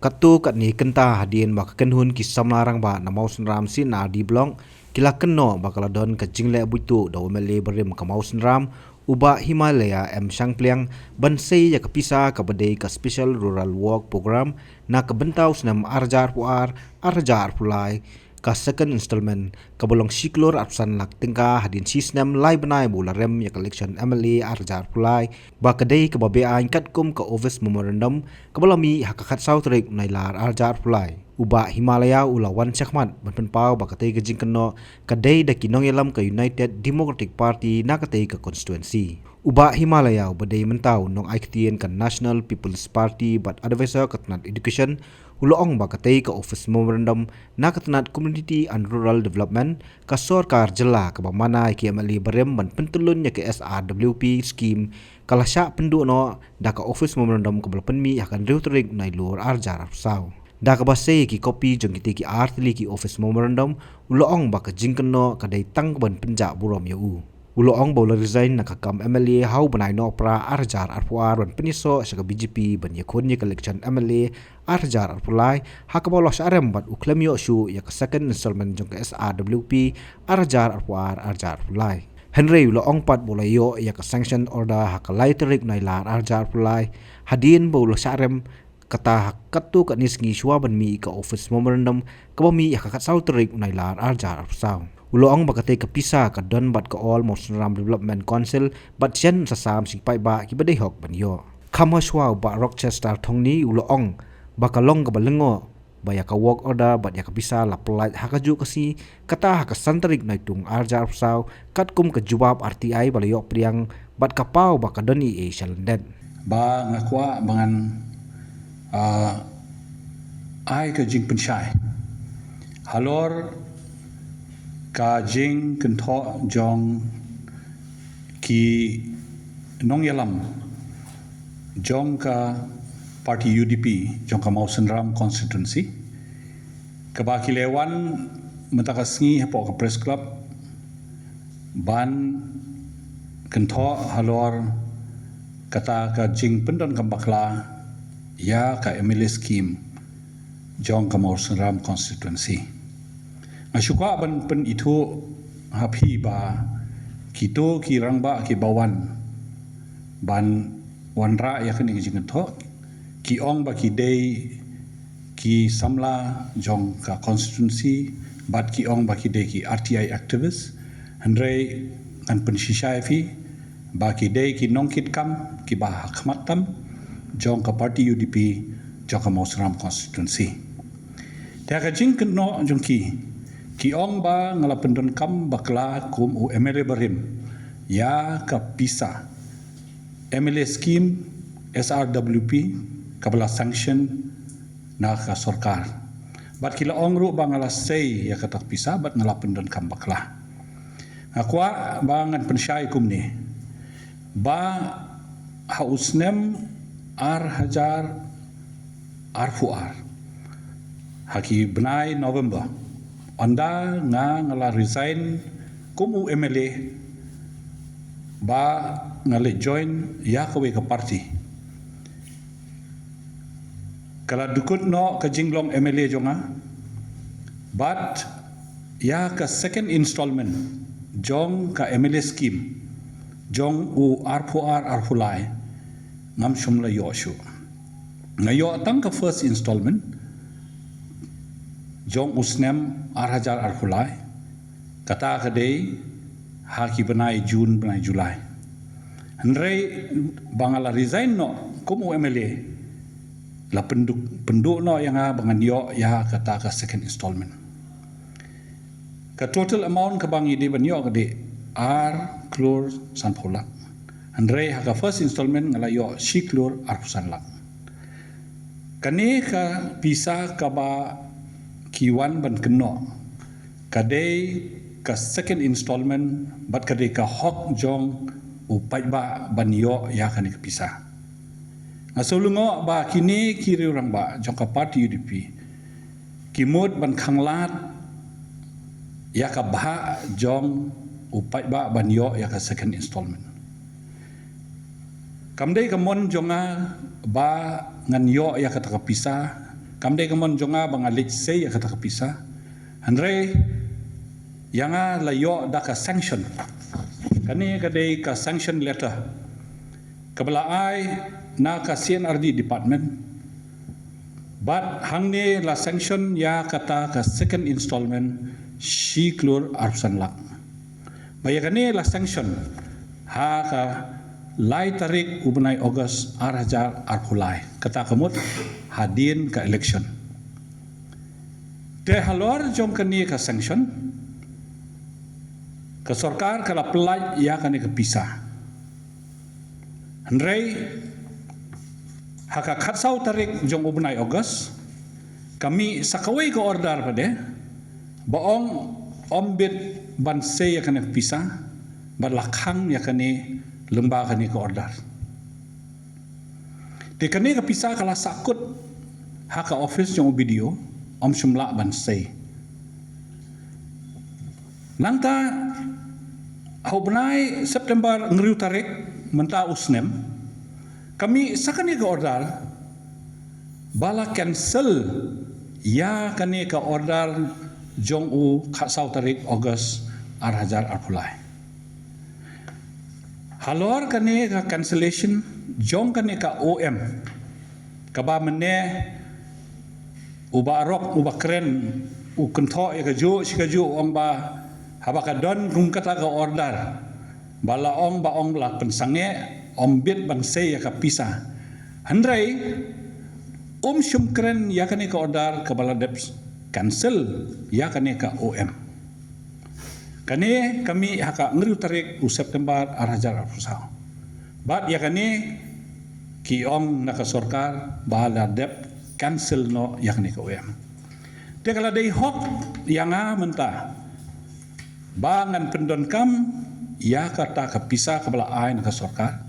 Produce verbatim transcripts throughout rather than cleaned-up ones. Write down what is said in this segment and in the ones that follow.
Katto katne kynta hadien ba ka kynhun ki samla rangbah na Mawsynram C&RD Block ki la kynnoh ba ka la don ka jingleh buit tuh da u MLA barim ka Mawsynram, u Bah Himalaya M Shangpliang, ban sei ïa ka pisa kaba dei ka Special Rural Work Programme na ka bynta u snem ar hajar arphew ar, ar hajar arphew lai, ka second installment, kaba long shi klur arphew san lak tyngka hadien shi snem lai bnai ba u la rem ïa ka election MLA ar hajar arphew lai, ba ka dei kaba beaiñ katkum ka office memorandum kaba la mih ha ka khatsaw tarik u Nailar ar hajar arphew lai. U Bah Himalaya u la wan shakhmat ban pynpaw ba katei ka jingkynnoh ka dei da ki nongïalam ka United Democratic Party na katei ka constituency. U Bah Himalaya, uba dei mynta u nongaiktien ka National People's Party bad advisor ka tnat education, u la ong ba katei ka office memorandum na ka tnat Community and Rural Development, ka sorkar jylla kaba mana ïa ki MLA barim ban pyntyllun ïa ka SRWP scheme, ka la shah pynduh noh da ka office memorandum kaba la pynmih ha ka hynriew tarik u Nailur ar hajar arphew saw. Da kaba sei ïa ki kopi jong kitei ki ar tylli ki office memorandum, u la ong ba ka jingkynnoh ka dei tang ban pynjah burom ïa u. U la ong ba u la resign na ka kam MLA ha u bnai Nohprah ar hajar arphew ar ban pynïasoh sha ka BJP ban ïakhun ïa ka election MLA ar hajar arphew lai, ha kaba u la shah rem bad u khlem ïoh shuh ïa ka second installment jong ka SRWP ar hajar arphew ar, ar hajar arphew lai. Hynrei u la ong pat ba u la ïoh ïa ka sanction order ha ka lai tarik u Nailar ar hajar arphew lai, hadien ba u la shah rem, kata ha katto katne sngi shuwa ban mih ïa ka office memorandum kaba mih ha ka khatsaw tarik u Nailar ar hajar arphew saw. U la ong ba katei ka pisa ka don bad ka All Mawsynram Development Council bad shen sa sam sha ki paidbah kiba dei hok ban ïoh. Kham hashwa u Bah Rochester Thongni u la ong ba ka long kaba lyngngoh ba ïa ka work order bad ïa ka pisa la pyllait ha kajuh ka sngi, kata ha ka san tarik Naitung ar hajar arphew saw, katkum ka jubab RTI ba la ïoh pdiang bad ka paw ba ka don ei ei sha lyndet. Ba nga kwah ba ngan, ah, ai ka jingpynshai halor ka jingkynthoh jong ki nongïalam jong ka party UDP jong ka Mawsynram constituency, kaba ki la wan mynta ka sngi hapoh ka press club ban kynthoh halor kata ka jingpyndonkam bakla ïa ka MLA scheme jong ka Mawsynram constituency. Nga shu kwah ban pynithuh ha phi ba kito ki rangbah kiba wan ban wanrah ïa kane ka jingkynthoh, ki ong ba ki dei ki samla jong ka constituency bad ki ong ba ki dei ki RTI activist. Hynrei ngan pynshisha ïa phi ba ki dei ki nongkitkam kiba ha khmat tam jong ka party UDP jong ka Mawsynram constituency. Te ha ka jingkynnoh jong ki, ki ong ba nga la pyndonkam bakla kum u MLA barim ïa ka pisa MLA scheme SRWP kaba la sanction na ka sorkar. Bad ki la ong ruh ba nga la sei ïa kata ka pisa bad nga la pyndonkam bakla. Nga kwah ba ngan pynshai kumne ba ha u snem ar hajar arphew ar, ha ki bnai November, ynda nga, nga la resign kum u MLA ba nga leit join ïa kawei ka party, ka la dkut noh ka jinglong MLA jong nga bad ïa ka second installment jong ka MLA scheme jong u arphew ar arphew lai ngam shym la ïoh shuh. Nga ïoh tang ka first installment jong u snem ar hajar arphew lai, kata ka dei ha ki bnai June, bnai July. Hynrei ba nga la resign noh kum u MLA, la pynduh, pynduh noh ïa nga ba ngan ïoh ïa kata ka second installment. Ka total amount kaba ngi dei ban ïoh ka dei ar klur sanphew lak. Hynrei ha ka first installment nga la ïoh shi klur arphew san lak. Kane ka pisa kaba ki wan ban kynnoh ka dei ka second installment bad ka dei ka hok jong u paidbah ban ïoh ïa kane ka pisa. Nga shu lyngngoh ba kine ki riew rangbah jong ka party UDP ki mut ban khanglad ïa ka bhah jong u paidbah ban ïoh ïa ka second installment. Kam dei ka mon jong nga ba ngan ïoh ïa kata ka pisa Kam dei ka mon jong nga ba nga leit sei ïa kata ka pisa. Hynrei ïa nga la ïoh da ka sanction. Kane ka dei ka sanction letter kaba la ai na ka C and RD department. Bad hangne la sanction ïa kata ka second installment shi klur arphew san lak. Ba ïa kane la sanction ha ka lai tarik u bnai August ar hajar arphew lai. Kata ka mut hadien ka election. Te halor jong kane ka sanction, ka sorkar ka la pyllait ïa kane ka pisa. Hynrei ha ka khatsaw tarik jong u bnai August, ka mih sa kawei ka order pat de, ba ong ym bit ban sei ïa kane ka pisa, bad la khang ïa kane lyngba kane ka order. Te kane ka pisa ka la sahkut ha ka office jong u BDO, ym shym lah ban sei. Nangta ha u bnai September hynriew tarik mynta u snem, ka mih sa kane ka order ba la cancel ïa kane ka order jong u khatsaw tarik August ar hajar arphew lai. Halor kane ka cancellation jong kane ka OM, kaba mynne u Bah Rok u Bah Kren u kynthoh ïa kajuh shi kajuh, u ong ba haba ka don kum kata ka order ba la ong, ba ong la pynsangeh, ym bit ban sei ïa ka pisa. Hynrei um shym kren ïa kane ka order kaba la dep cancel ïa kane ka OM. Kane ka mih ha ka hynriew tarik u September ar hajar arphew saw. Bad ïa kane ki ong na ka sorkar ba la dep cancel noh ïa kane ka OM. Te ka la dei hok ïa nga mynta ba ngan pyndonkam ïa kata ka pisa kaba la ai na ka sorkar.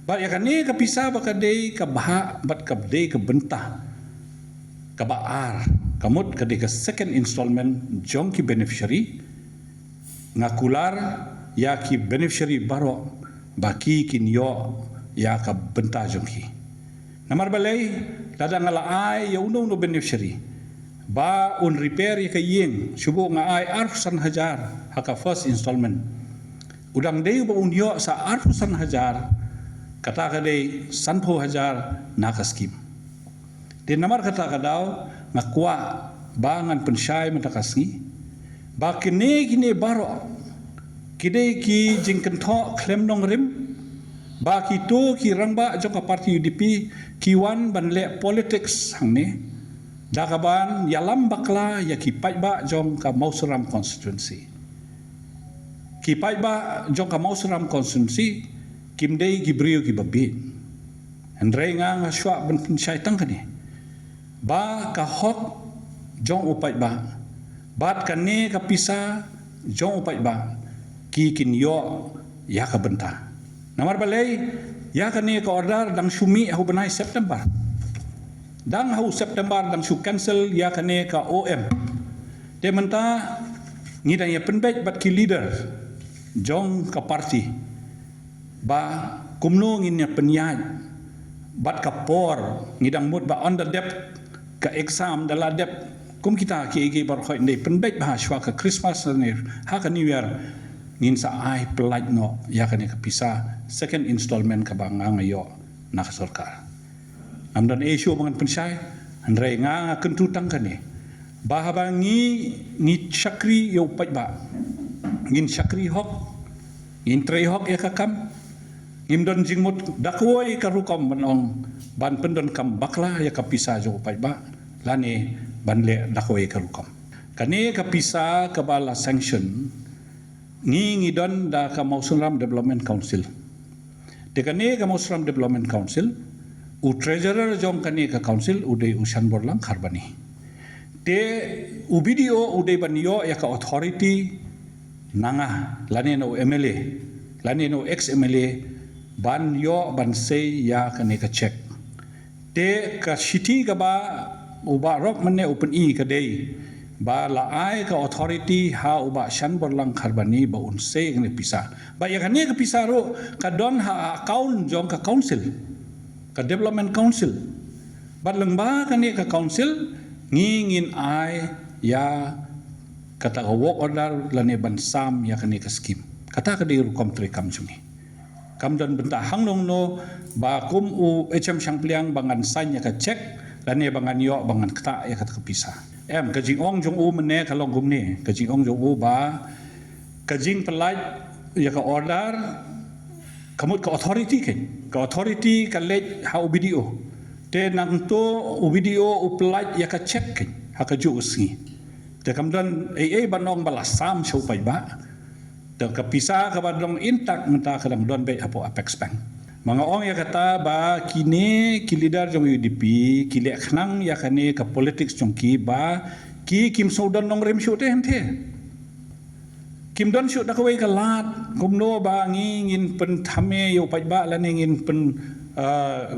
Bad ïa kane ka pisa ba ka dei ka bhah bad ka dei ka bynta kaba ar, ka mut ka dei ka second installment jong ki beneficiary. Nga kular ïa ki beneficiary baroh ba ki kin ïoh ïa ka bynta jong ki. Namar balei, lada nga la ai ïa uno uno beneficiary ba un repair ïa ka ïing, shu buh nga ai arphew san hajar ha ka first installment, u dang dei ba un ïoh sa arphew san hajar, kata ka dei sanphew hajar na ka skim. Te namar kata ka daw nga kwah ba ngan pynshai mynta ka sngi ba kine kine baroh ki dei ki jingkynthoh khlem nongrim, ba kito ki rangbah jong ka party UDP ki wan ban leh politics hangne da kaban ïalam bakla ïa ki paidbah jong ka Mawsynram constituency. Ki paidbah jong ka Mawsynram constituency kim dei ki briew kiba bieit. Hynrei nga nga shuwa ban pynshai tang kane ba ka hok jong u paidbah bad kane ka pisa jong u paidbah ki kin ïoh ïa ka bynta. Namar balei, ïa kane ka order dang shu mih ha u bnai September. Dang ha u September dang shu cancel ïa kane ka OM. Te mynta ngi dang ïa pynbeit bad ki leader jong ka party ba kumno ngin ïa pynïaid bad ka por, ngi dang mut ba ynda dep ka exam, da la dep kum kita kiei kiei baroh, hooid, ngi dei pynbeit ba shuwa ka Christmas ne ha ka New Year ngin sa ai pyllait noh ïa kane ka pisa second installment kaba nga nga ïoh na ka sorkar. Ngam don ei shuh ba ngan pynshai, hynrei nga nga kyntu tang kane ba haba ngi, ngi shakri ïa u paidbah, ngin shakri hok, ngin trei hok ïa ka kam. Ngim don jingmut da kawei ka rukom ban ong ban pyndonkam bakla ïa ka pisa jong u paidbah lane ban leh da kawei ka rukom. Kane ka pisa kaba la sanction, ngi ngi don da ka Mawsynram Development Council. Te kane ka Mawsynram Development Council, u treasurer jong kane ka council u dei u Shanborlang Kharbani. Te u BDO u dei ban ïoh ïa ka authority na nga lane na u MLA lane na u ex MLA ban ïoh ban sei ïa kane ka check. Te ka shithi kaba u Bah Rok mynne u pyni ka dei ba la ai ka authority ha u Bah Shanborlang Kharbani ba un sei kane pisa. Ba ïa kane ka pisa ruh ka don ha account jong ka council, ka development council. Bad lyngba kane ka council ngi ngin ai ïa kata ka work order lane ban sam ïa kane ka skim. Kata ka dei rukom treikam jong ngi. Kam don bynta hangno hangno ba kum u H M Shangpliang ba ngan sign ïa ka check lane ba ngan ïoh ba ngan ktah ïa kata ka pisa. Em, ka jingong jong u mynne ka long kumne, ka jingong jong u ba ka jingpyllait ïa ka order ka mut ka authority kein. Ka authority ka leit ha u B D O. Te nangta u B D O u pyllait ïa ka check kein ha kajuh ka sngi. Te kam don ei ei ban ong ba la sam sha u paidbah. Te ka pisa kaba dang intact mynta ka dang don beit hapoh Apex Bank. Ma nga ong ïa kata ba kine ki leader jong U D P ki leh khnang ïa kane ka politics jong ki ba ki kim sngewdon nongrim shuh te hynte. Kim don shuh da kawei ka lad kumno ba ngi ngin pynthame ïa u paidbah lane ngin pyn, ah,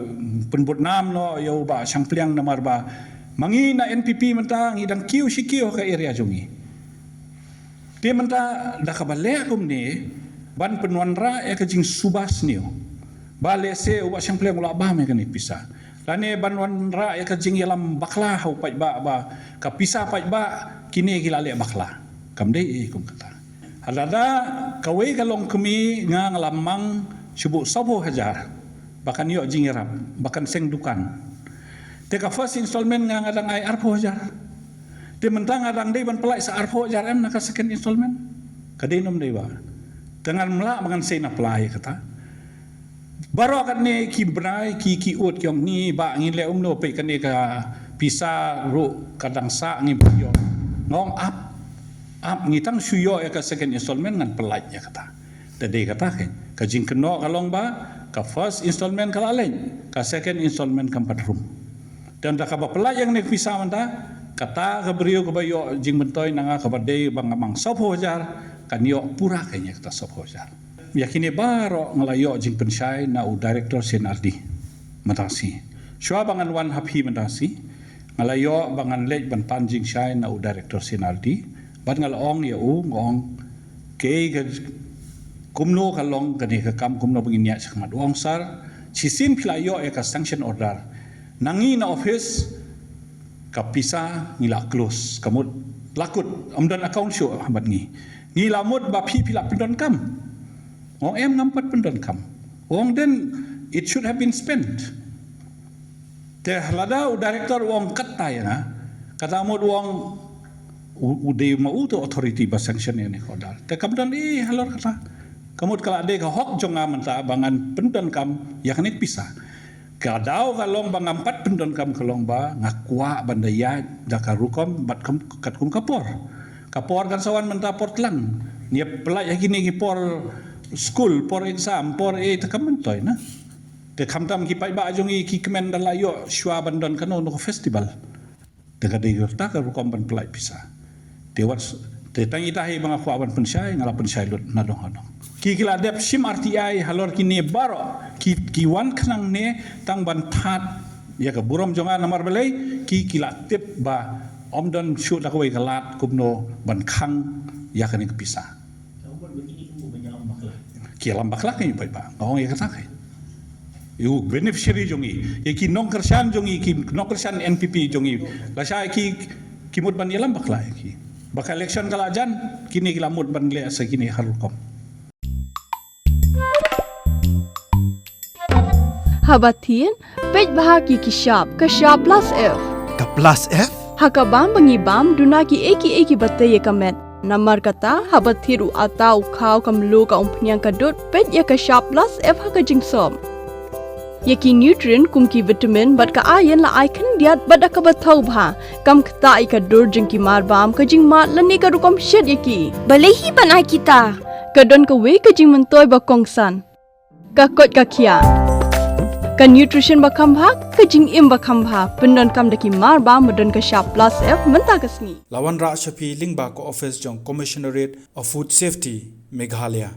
pynbudnam noh ïa u Bah Shangpliang namar ba ma ngi na N P P mynta ngi dang kiew shi kiew ha ka area jong ngi. Te mynta da kaba leh kumne ban pynwanrah ïa ka jingsuba sniew ba lehse u Bah Shangpliang u la bam ïa kane pisa. Lane ban wanrah ïa ka jingïalam bakla ha u paidbah ba ka pisa paidbah kine ki la leh bakla. Kam dei ei kum kata. Lada kawei ka longkmie nga nga la mang shu buh sawphew hajar ba kan ïoh jingïarap ba kan seng dukan. Te ka first installment nga nga dang ai arphew hajar. Te mynta nga dang dei ban pyllait sa arphew hajar em na ka second installment. Ka dei ne ym dei Bah? Te ngan ym lah ba ngan sei na pla ïa kata. Baroh katne ki bnai ki ki ud ki ong ni Bah ngi leh kumno peit kane ka pisa ruh ka dang sah ngi bym ïoh. Nga ong ap, ap ngi tang shu ïoh ïa ka second installment ngan pyllait ïa kata. Te dei kata kein. Ka jingkynnoh ka long ba ka first installment ka la leit, ka second installment kam pat rung. Te ynda kaba pyllait ïa kane ka pisa mynta kata ka briew kaba ïoh jingmyntoi na nga kaba dei ba nga mang sawphew hajar kan ïoh pura kein ïa kata sawphew hajar. Ïa kine baroh nga la ïoh jingpynshai na u director C and R D mynta shi. Shuwa ba ngan wan ha phi mynta shi nga la ïoh ba ngan leit ban pan jingshai na u director C and R D bad nga la ong ïa u nga ong kaei ka kumno ka long kane ka kam kumno ba ngin ïaid shakhmat. U ong sir shisien phi la ïoh ïa ka sanction order. Na ngi na office ka pisa ngi la close ka mut la kut ym don account shuh bad ngi. Ngi la mut ba phi phi la pyndonkam. Nga ong em ngam pat pyndonkam. Nga ong then it should have been spent. Te lada u director u ong kata ïa nga kata mut u ong u, u dei ma u tu authority ba sanction ïa kane ka order. Te kam don ei halor kata. Ka mut ka la dei ka hok jong nga mynta ba ngan pyndonkam ïa kane ka pisa. Ka daw ka long ba ngam pat pyndonkam ka long ba nga kwah ban da ïaid da ka rukom bad kum, katkum ka por. Ka por kan sa wan mynta por tlang. Ngi ïa pyllait ha kine ki por skul, por exam, por ei te kam myntoi na. Te khamtam ki paidbah jong ngi ki kmen da la ïoh shuwa ban don kano kano ka festival. Te ka dei kata ka rukom ban pyllait pisa. Te wat s-, te tang ita hi ba nga kwah ban pynshai, nga la pynshai lut na dong ha dong. Ki ki la dep shim R T I halor kine baroh, ki, ki wan khnang ne tang ban thad ïa ka burom jong nga namar balei, ki ki la tip ba ym don shuh da kawei ka lad kumno ban khang ïa kane ka pisa. Ki ïalam bakla kein ïa u paidbah. Nga ong ïa kata kein. Ïa u beneficiary jong ngi, ïa ki nongkyrshan jong ngi, ki nongkyrshan N P P jong ngi. Lashai ki, ki mut ban ïalam bakla ïa ki. Ba ka election ka la jan, kine ki la mut ban leh sa kine ha rukom. Haba thied, peit bha ki ki shap, ka shap plus F. Ka plus F? Ha ka bam ba ngi bam, duna ki ei ki ei ki ba tei ïa ka met. Namar kata, haba thied u atta u khaw ka mluh ka umphniang ka dud, peit ïa ka shap plus F ha ka jingsop. Ïa ki nutrient kum ki vitamin bad ka iron la ai khyndiat bad da kaba thaw bha. Kam ktah ïa ka dur jong ki mar bam, ka jingmad lane ka rukom shet ïa ki. Balei hi ban ai kita? Ka don kawei ka jingmyntoi ba kongsan. Ka koit ka khiah. Ka nutrition ba kham bha, ka jingim ba kham bha. Pyndonkam da ki mar bam ba don ka shap plus F mynta ka sngi. La wanrah sha phi lyngba ka office jong Commissionerate of Food Safety, Meghalaya.